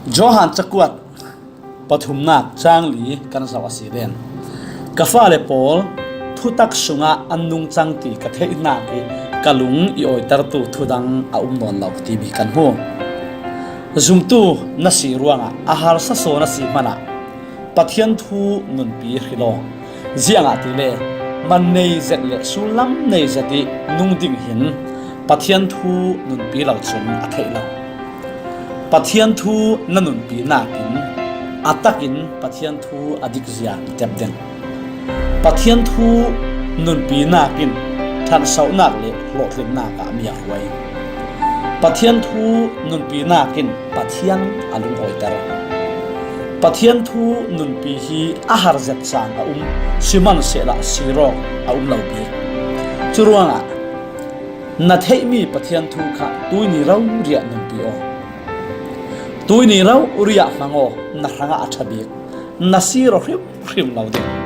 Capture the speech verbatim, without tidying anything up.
Johan cakuat pathumnak cang li kan zoh a si len. Ka fale pawl, thutak sungah an nungcang ti ka theih hnak ih ka lung i awitertu thudang a um nawn lo timi kan hmu. Zumtu na si ruangah a harsa sawn a si hmanah Pathian thu nunpi hril aw. Ziangahtile man nei zet le sullam nei zet ih nung ding hin Pathian thu nunpi lo cun a theih lo. Pathian thu na nunpi nakin a takin Pathian thu a dikzia i tep ding. Pathian thu nunpi nakin ṭhansohnak le hlawhtlinnak ah mi a hruai. Pathian thu nunpi nakin Pathian a lungawiter. Pathian thu nunpi hi a har zet caan a um, sihmanhsehlaw sir awk a um lo bik. Curuangah na theihmi Pathian thu kha tuihni rori ah nunpi aw. Tuihni rori ah hmang aw, na hrangah a ṭha bik, na sir aw hrimhrim lo ding.